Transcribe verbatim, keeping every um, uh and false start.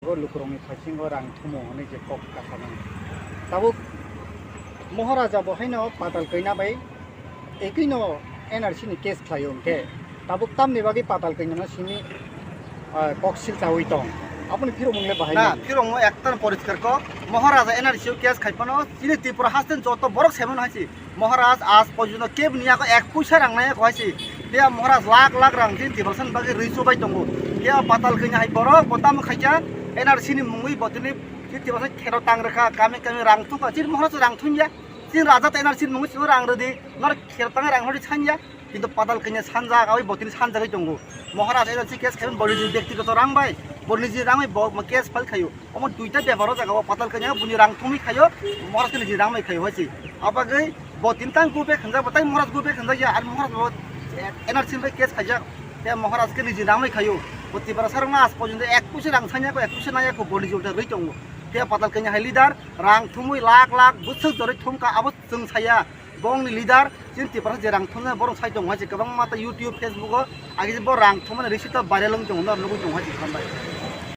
O lukurokni thaisingo rang thumo hwnwi je kok kasamani. Tabuk Moharaja bo haino Patal Kanya bai ekino N R C ni case khlaio hwnkhe tabuk tamni bagwi Patal Kanya no simi, ah, kok silchawi tong. Aboni phirokmung le bahai Na, mano. Phirokmung ekta poriskar kok. Moharaja N R C o case khai phano chini Tripura haste joto borok semano hai si. Maharaj aaj porjonto kebo ni yago ek puisa rang nai ko hai si. Dia Maharaj lakh lakh rang chini Tiprasa ni bagwi rwi chubai tongo. Dia Patal Kanya hai borok bo tamo khaikha N R C ni mungwi bo tini chini Tiprasa khero tang rwkha, kami kami rang thungkha. Chini Maharaj rang thungya. Chini raja ta N R C ni mungwi chini rang rwdi. Nor khero tang rang hori sanya. Kintu Patal Kanya sanjak, aboni bo tini sanjagwi tongo. Maharaj N R C case khaimani bo niji bektigoto rang bai, bo niji rang bai bo case file khaio. Omo duita bepar o jaga o Patal Kanya buni rang thumwi khaio, Maharaj khe niji rang bai khaio hai si. Abagwi bo tini tang go back khanjak, bo tai Maharaj go back khanjak ya, ar Maharaj bo N R C bai case khaijak, te Maharaj khe niji rang bai khaio. Bo Tiprasa rok no aaj porjonto ek puisa rang sanya ko, ek puisa naya ko, bo niji ulta rwi tongo. Te Patal Kanya hai leader rang thumwi lakh lakh bwswk jorwi thumkha, abo chwng saya. Bongni leader, chini Tiprasa je rang thumnai borok sai tongo hai se kwbangma ta YouTube, Facebook o, agi je bo rang thumnai risi ta viral wng tongo, norok nugwi tongo hai se khambai.